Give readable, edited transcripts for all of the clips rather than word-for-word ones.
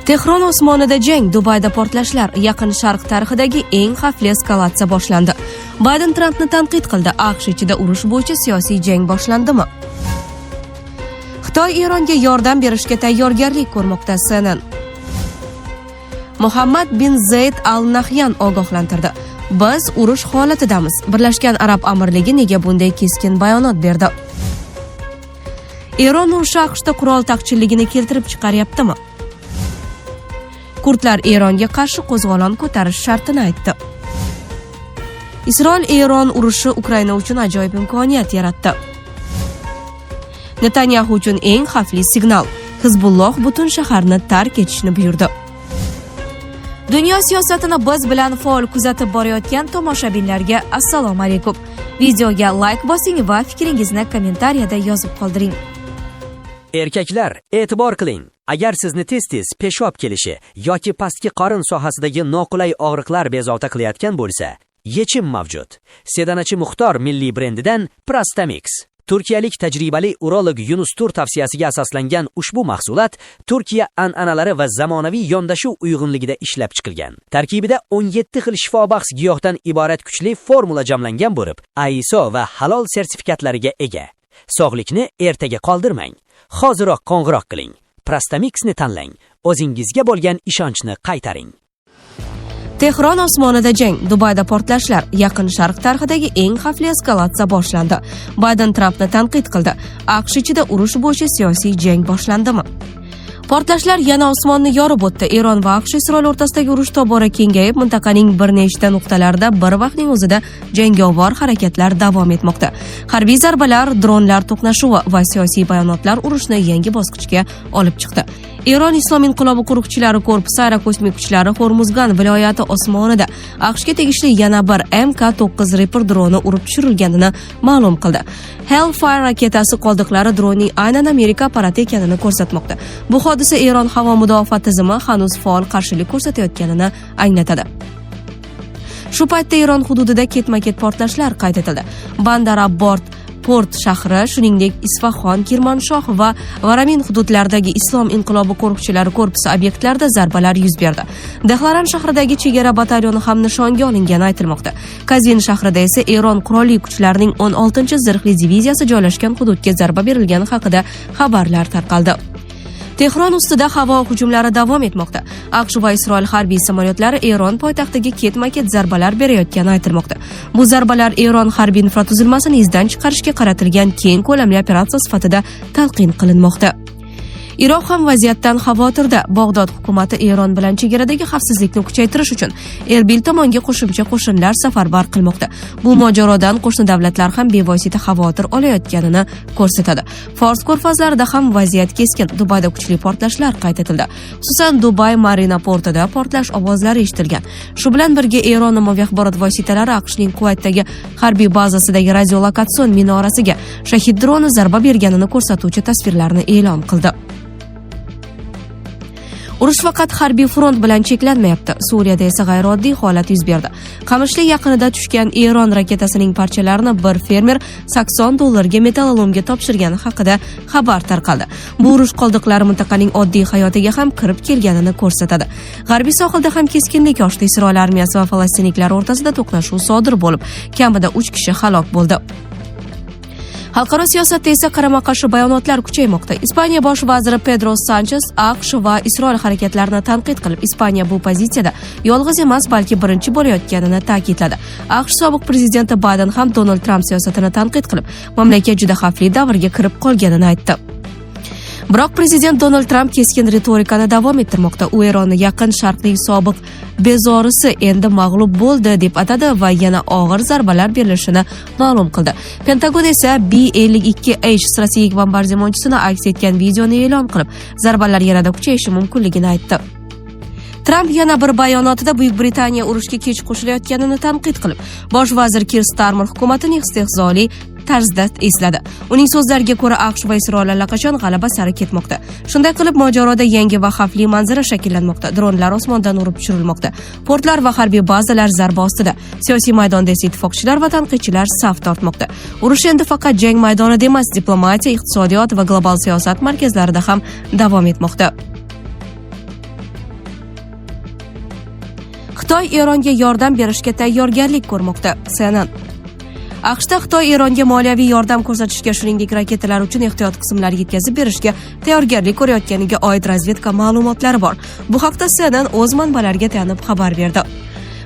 Tehron osmonida jang, Dubayda portlashlar, Yaqin Sharq tarixidagi eng xavfli eskalatsiya boshlandi. Bayden Trampni tanqid qildi. AQSh ichida urush bo'yicha siyosiy jang boshlandimi? Xitoy Eronga yordam berishga tayyorgarlik ko'rmoqda, CNN. Muhammad bin Zayd Al Nahyan ogohlantirdi. Biz urush holatidamiz. Birlashgan Arab Amirligi nega bunday keskin bayonot berdi? Eron urushi AQShda qurol taqchilligini keltirib chiqaryaptimi? Kurdlar Eronga qarshi qo'zg'olon ko'tarish shartini aytdi. Isroil-Eron urushi Ukraina uchun ajoyib imkoniyat yaratdi. Netanyaxu uchun eng xavfli signal. Hizbulloh butun shaharni tark etishni buyurdi. Dunyo siyosatini biz bilan faol kuzatib borayotgan tomoshabinlarga assalomu alaykum. Videoga like bosing va fikringizni kommentariyada yozib qoldiring. Erkaklar, e'tibor qiling. Agar sizni tez-tez peshob kelishi yoki pastki qorin sohasidagi noqulay og'riqlar bezovta qilayotgan bo'lsa, yechim mavjud. Sedanachi Muxtor milliy brendidan Prostamix. Turkiyalik tajribali urolog Yunus Tur tavsiyasiga asoslangan ushbu mahsulot Turkiya an'analari va zamonaviy yondashuv uyg'unligida ishlab chiqilgan. Tarkibida 17 xil shifobaxsh giyohdan iborat kuchli formula jamlangan bo'lib, ISO va halol sertifikatlariga ega. Sog'likni ertaga qoldirmang. Hoziroq qo'ng'iroq qiling. Prostamixni tanlang. O'zingizga bo'lgan ishonchni qaytaring. Tehron osmonida jang, Dubayda portlashlar, Yaqin Sharq tarixidagi eng xavfli eskalatsiya boshlandi. Bayden Trampni tanqid qildi. AQSh ichida urush bo'yicha siyosiy jang boshlandimi? Portlashlar yana osmonni yorib o'tdi. Eron va AQSh Isroil o'rtasidagi urush tobora kengayib, mintaqaning bir nechta nuqtalarida bir vaqtning o'zida jangovar harakatlar davom etmoqda. Harbiy zarbalar, dronlar to'qnashuvi va siyosiy bayonotlar urushni yangi bosqichga olib chiqdi. Eron Islom inqilobi qo'riqchilari korpusi aerokosmik kuchlari Hormuzgan viloyati osmonida AQShga tegishli yana bir MK-9 Reaper droni urib tushirilganini ma'lum qildi. Hellfire raketasi qoldiqlari dronning aynan Amerika apparati ekanini ko'rsatmoqda. Bu hodisa Eron havo mudofaa tizimi hanuz faol qarshilik ko'rsatayotganini anglatadi. Shu paytda Eron hududida ketma-ket portlashlar qayd etildi. Bandar Abbort Port shahri, shuningdek Isfahon, Kirmanshoh va Varamin hududlaridagi Islom inqilobi qo'riqchilari korpusi obyektlarida zarbalar yuz berdi. Dehlaran shahridagi chegara batalyoni ham nishonga olingani aytilmoqda. Kazvin shahrida esa Eron qurolli kuchlarining 16-zirhli diviziyasi joylashgan hududga zarba berilgani haqida xabarlar tarqaldi. Tehron ustida havo hujumlari davom etmoqda. AQSh va Isroil harbiy samolyotlari Eron poytaxtiga ketma-ket zarbalar berayotgani aytilmoqda. Bu zarbalar Eron harbiy infratuzilmasini izdan chiqarishga qaratilgan keng ko'lamli operatsiya sifatida talqin qilinmoqda. Iroq ham vaziyatdan xavotirda. Bag'dod hukumati Eron bilan chegaradagi xavfsizlikni kuchaytirish uchun Erbil tomonga qo'shimcha qo'shinlar safarbar qilmoqda. Bu mojarodan qo'shni davlatlar ham bevosita xavotir olayotganini ko'rsatadi. Fors ko'rfazlarida ham vaziyat keskin. Dubayda kuchli portlashlar qayd etildi. Xususan, Dubay Marina portida portlash ovozlari eshitilgan. Shu bilan birga Eron ommaviy axborot vositalari AQShning Kuvaytdagi harbiy bazasidagi radiolokatsion minorasiga Shahid droni zarba berganini ko'rsatuvchi tasvirlarni e'lon qildi. Urush faqat harbiy front bilan cheklanmayapti. Suriyada esa g'ayrioddiy holat yuz berdi. Qamishli yaqinida tushgan Eron raketasining parchalarini bir fermer $80 ga metallolomga topshirgani haqida xabar tarqaldi. Bu urush qoldiqlari mintaqaning oddiy hayotiga ham kirib kelganini ko'rsatadi. G'arbiy sohilda ham keskinlik oshdi. Isroil armiyasi va falastinliklar o'rtasida to'qnashuv sodir bo'lib, kamida 3 kishi halok bo'ldi. Xalqaro siyosatda esa qarama-qarshi bayonotlar kuchaymoqda. Ispaniya bosh vaziri Pedro Sanchez AQSh va Isroil harakatlarini tanqid qilib, Ispaniya bu pozitsiyada yolg'iz emas, balki birinchi bo'layotganini ta'kidladi. AQSh sobiq prezidenti Bayden ham Donald Tramp siyosatini tanqid qilib, mamlakat juda xavfli davrga kirib qolganini aytdi. Biroq prezident Donald Tramp keskin ritorikani davom ettirmoqda. U Eronni Yaqin Sharqning sobiq bezorisi endi mag'lub bo'ldi deb atadi va yana og'ir zarbalar berilishini ma'lum qildi. Pentagon esa B-52H strategik bombardimonchisini aks etgan videoni e'lon qilib, zarbalar yanada kuchayishi mumkinligini aytdi. Tramp yana bir bayonotida Buyuk Britaniya urushga kech qo'shilayotganini tanqid qilib, bosh vazir Kir Starmer hukumatining istehzoli tarzda esladi. Uning so'zlariga ko'ra, AQSh va Isroil allaqachon g'alaba sari ketmoqda. Shunday qilib, mojaroda yangi va xavfli manzara shakllanmoqda. Dronlar osmondan urib tushirilmoqda. Portlar va harbiy bazalar zarba ostida. Siyosiy maydonda esa ittifoqchilar va tanqidchilar saf tortmoqda. Urush endi faqat jang maydonida emas, diplomatiya, iqtisodiyot va global siyosat markazlarida ham davom etmoqda. Xitoy Eronga yordam berishga tayyorgarlik ko'rmoqda. CNN. AQShda Xitoy Eronga moliyaviy yordam ko'rsatishga, shuningdek raketalar uchun ehtiyot qismlar yetkazib berishga tayyorgarlik ko'rayotganiga oid razvedka ma'lumotlari bor. Bu haqda CNN o'z manbalariga tayanib xabar berdi.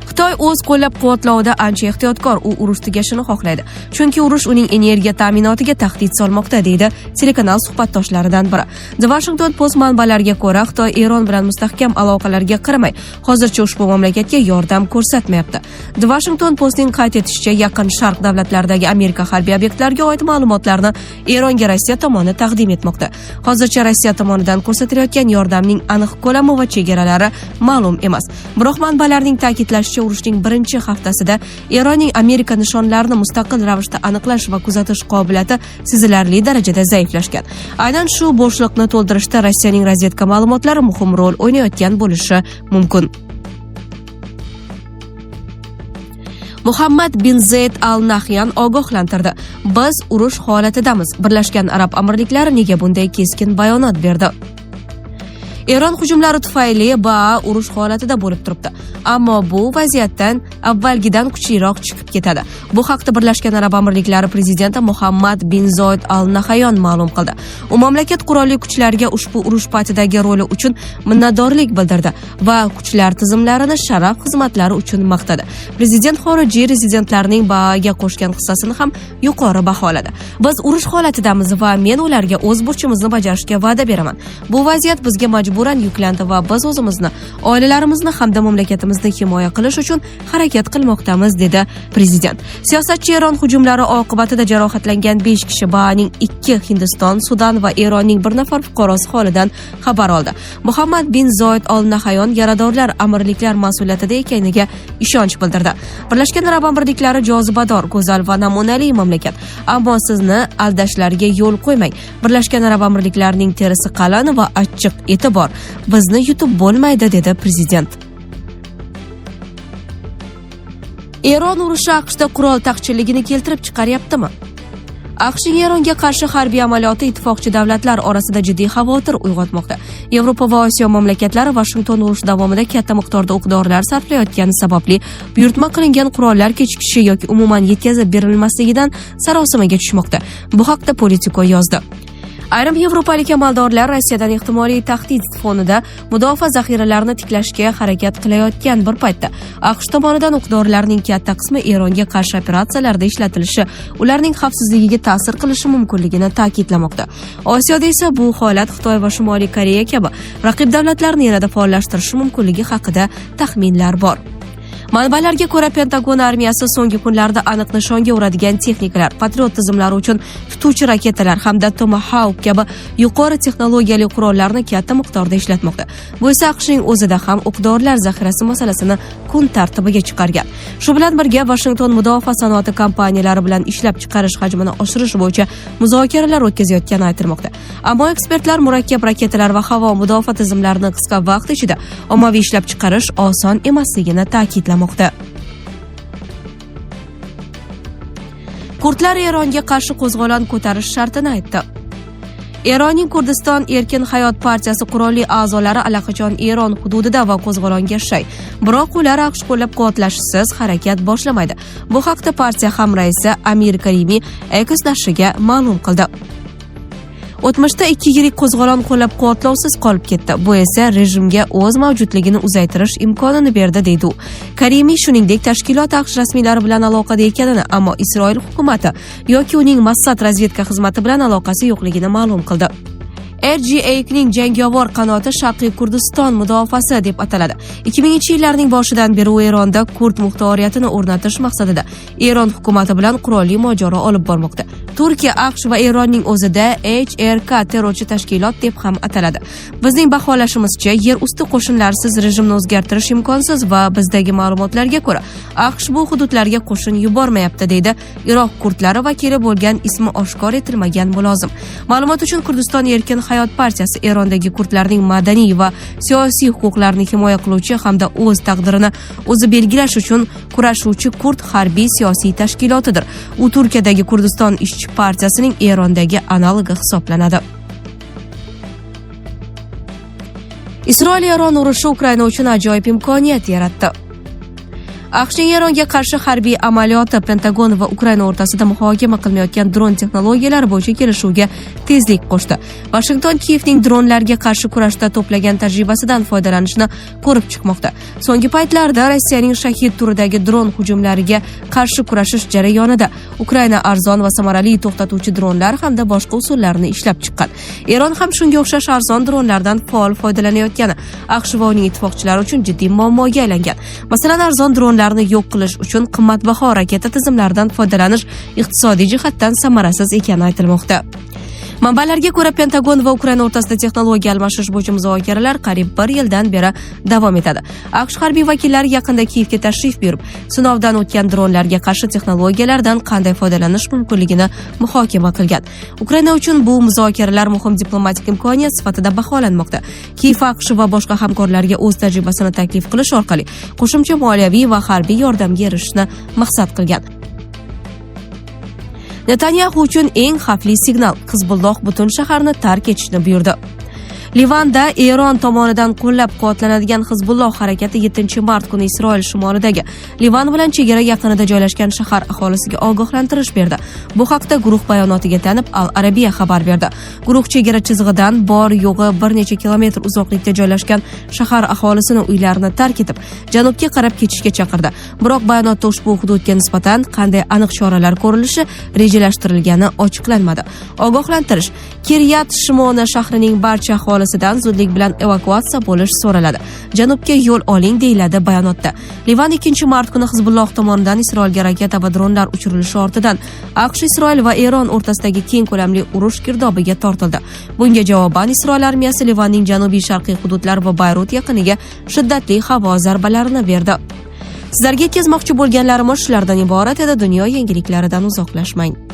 Xitoy o'z qo'llab-quvvatlovida ancha ehtiyotkor, u urush tugashini xohlaydi. Chunki urush uning energiya ta'minotiga tahdid solmoqda, deydi telekanal suhbatdoshlaridan biri. The Washington Post manbalariga ko'ra, Xitoy Eron bilan mustahkam aloqalarga qaramay, hozircha ushbu mamlakatga yordam ko'rsatmayapti. The Washington Postning qayd etishicha, Yaqin Sharq davlatlaridagi Amerika harbiy obyektlariga oid ma'lumotlarni Eronga Rossiya tomoni taqdim etmoqda. Hozircha Rossiya tomonidan ko'rsatilayotgan yordamning aniq ko'lami va chegaralari ma'lum emas. Biroq manbalarning ta'kidlashicha, urushning birinchi haftasida Eronning Amerika nishonlarini mustaqil ravishda aniqlash va kuzatish qobiliyati sezilarli darajada zaiflashgan. Aynan shu bo'shliqni to'ldirishda Rossiyaning razvedka ma'lumotlari muhim rol o'ynayotgan bo'lishi mumkin. Muhammad bin Zayd Al Nahyan ogohlantirdi. Biz urush holatidamiz. Birlashgan Arab Amirliklari nega bunday keskin bayonot berdi? Eron hujumlari tufayli BAA urush holatida bo'lib turibdi. Ammo bu vaziyatdan avvalgidan kuchliroq chiqib ketadi. Bu haqda Birlashgan Arab Amirliklari prezidenti Muhammad bin Zoid Al Nahyan ma'lum qildi. U mamlakat qurolli kuchlariga ushbu urush paytidagi roli uchun minnatdorlik bildirdi va kuchlar tizimlarini sharaf xizmatlari uchun maqtadi. Prezident xorijiy rezidentlarning BAAga qo'shgan hissasini ham yuqori baholadi. Biz urush holatidamiz va men ularga o'z burchimizni bajarishga va'da beraman. Bu vaziyat bizga majburan yuklandi va biz o'zimizni, oilalarimizni hamda mamlakatimizni himoya qilish uchun harakat qilmoqdamiz, dedi prezident. Siyosatchi Eron hujumlari oqibatida jarohatlangan 5 kishi, BAAning 2, Hindiston, Sudan va Eronning bir nafar fuqarosi holidan xabar oldi. Muhammad bin Zoid Al Nahyan yaradorlar amirliklar mas'uliyatida ekaniga ishonch bildirdi. Birlashgan Arab Amirliklari jozibador, go'zal va namunali mamlakat. Ammo sizni aldashlariga yo'l qo'ymang. Birlashgan Arab Amirliklarining terisi qalin va achchiq eti bor. Bizni yutib bo'lmaydi, dedi prezident. Eron urushi AQShda qurol taqchilligini keltirib chiqaryaptimi? AQShning Eronga qarshi harbiy amaliyoti ittifoqchi davlatlar orasida jiddiy xavotir uyg'otmoqda. Yevropa va Osiyo mamlakatlari Vashington urush davomida katta miqdorda o'q-dorilar sarflayotgani sababli buyurtma qilingan qurollar kechikishi yoki umuman yetkazib berilmasligidan sarosimaga tushmoqda. Bu haqda Politico yozdi. Ayrim yevropalik amaldorlar Rossiyadan ehtimoliy tahdid fonida mudofaa zaxiralarini tiklashga harakat qilayotgan bir paytda AQSh tomonidan o'q-dorilarning katta qismi Eronga qarshi operatsiyalarda ishlatilishi ularning xavfsizligiga ta'sir qilishi mumkinligini ta'kidlamoqda. Osiyoda esa bu holat Xitoy va Shimoliy Koreya kabi raqib davlatlarni yanada faollashtirishi mumkinligi haqida taxminlar bor. Manbalarga ko'ra, Pentagon armiyasi so'nggi kunlarda aniq nishonga uradigan texnikalar, Patriot tizimlari uchun tutuvchi raketalar hamda Tomahawk kabi yuqori texnologiyali qurollarni katta miqdorda ishlatmoqda. Bu esa AQShning o'zida ham o'q-dorilar zaxirasi masalasini kun tartibiga chiqargan. Shu bilan birga Vashington mudofaa sanoati kompaniyalari bilan ishlab chiqarish hajmini oshirish bo'yicha muzokaralar o'tkazayotgani aytilmoqda. Ammo ekspertlar murakkab raketalar va havo mudofaa tizimlarini qisqa vaqt ichida ommaviy ishlab chiqarish oson emasligini ta'kidlamoqda. Kurdlar Eronga qarshi qo'zg'olon ko'tarish shartini aytdi. Eronning Kurdiston Erkin Hayot partiyasi qurolli a'zolari allaqachon Eron hududida va qo'zg'olonga shay. Biroq ular AQSh qo'llab-quvvatlashisiz harakat boshlamaydi. Bu haqda partiya hamraisi Amir Karimi Ex nashriga ma'lum qildi. O'tmishda ikki yirik qo'zg'olon qo'llab-quvvatlovsiz qolib ketdi. Bu esa rejimga o'z mavjudligini uzaytirish imkonini berdi, deydi u. Karimi shuningdek tashkilot AQSh rasmiylari bilan aloqada ekanini, ammo Isroil hukumati yoki uning Mossad razvedka xizmati bilan aloqasi yo'qligini ma'lum qildi. RJAKning jangovar qanoti Sharqiy Kurdiston mudofaasi deb ataladi. 2000-yillarning boshidan beri u Eronda kurd muxtoriyatini o'rnatish maqsadida Eron hukumati bilan qurolli mojaro olib bormoqda. Turkiya, AQSh va Eronning o'zida HRK terrorchi tashkilot deb ham ataladi. Bizning baholashimizcha, yer usti qo'shinlarsiz rejimni o'zgartirish imkonsiz va bizdagi ma'lumotlarga ko'ra, AQSh bu hududlarga qo'shin yubormayapti, deydi Iroq kurdlari vakili bo'lgan ismi oshkor etilmagan mulozim. Ma'lumot uchun, Kurdiston erkin hayot partiyasi Erondagi kurdlarning madaniy va siyosiy huquqlarini himoya qiluvchi hamda o'z taqdirini o'zi belgilash uchun kurashuvchi kurd harbiy siyosiy tashkilotidir. U Turkiyadagi Kurdiston ishchi partiyasining Erondagi analogi hisoblanadi. Isroil-Eron urushi Ukraina uchun ajoyib imkoniyat yaratdi. AQShning Eronga qarshi harbiy amaliyoti Pentagon va Ukraina o'rtasida muhokama qilinayotgan dron texnologiyalari bo'yicha kelishuvga tezlik qo'shdi. Vashington Kiyevning dronlarga qarshi kurashda to'plagan tajribasidan foydalanishni ko'rib chiqmoqda. So'nggi paytlarda Rossiyaning Shahid turidagi dron hujumlariga qarshi kurashish jarayonida Ukraina arzon va samarali to'xtatuvchi dronlar hamda boshqa usullarni ishlab chiqqan. Eron ham shunga o'xshash arzon dronlardan faol foydalanayotgani AQSh va uning ittifoqchilari uchun jiddiy muammoga aylangan. Masalan, arzon dronlarni yo'q qilish uchun qimmatbaho raketa tizimlaridan foydalanish iqtisodiy jihatdan samarasiz ekani aytilmoqda. Manbalarga ko'ra, Pentagon va Ukraina o'rtasida texnologiya almashish bo'yicha muzokaralar qariyb bir yildan beri davom etadi. AQSh harbiy vakillari yaqinda Kiyevga tashrif buyurib, sinovdan o'tgan dronlarga qarshi texnologiyalardan qanday foydalanish mumkinligini muhokama qilgan. Ukraina uchun bu muzokaralar muhim diplomatik imkoniyat sifatida baholanmoqda. Kiyev AQSh va boshqa hamkorlarga o'z tajribasini taklif qilish orqali qo'shimcha moliyaviy va harbiy yordamga erishishni maqsad qilgan. Netanyaxu uchun eng xavfli signal: Hizbulloh butun shaharni tark etishni buyurdi. Livanda Eron tomonidan qo'llab-quvvatlanadigan Hizbulloh harakati 7-mart kuni Isroil shimolidagi Livan bilan chegara yaqinida joylashgan shahar aholisiga ogohlantirish berdi. Bu haqda guruh bayonotiga tayanib Al Arabiya xabar berdi. Guruh chegara chizig'idan bor yo'g'i bir necha kilometr uzoqlikda joylashgan shahar aholisini uylarini tark etib, janubga qarab ketishga chaqirdi. Biroq bayonotda ushbu hududga nisbatan qanday aniq choralar ko'rilishi rejalashtirilgani ochiqlanmadi. Ogohlantirish Kiryat Shmona shahrining barcha aholisidan zudlik bilan evakuatsiya bo'lish so'raladi. Janubga yo'l oling, deyiladi bayonotda. Livan 2-mart kuni Hizbulloh tomonidan Isroilga raketa va dronlar uchirilishi ortidan AQSh, Isroil va Eron o'rtasidagi keng ko'lamli urush girdobiga tortildi. Bunga javoban Isroil armiyasi Livanning janubiy sharqiy hududlari va Bayrut yaqiniga shiddatli havo zarbalarini berdi. Sizlarga yetkazmoqchi bo'lganlarimiz shulardan iborat edi. Dunyo yangiliklaridan uzoqlashmang.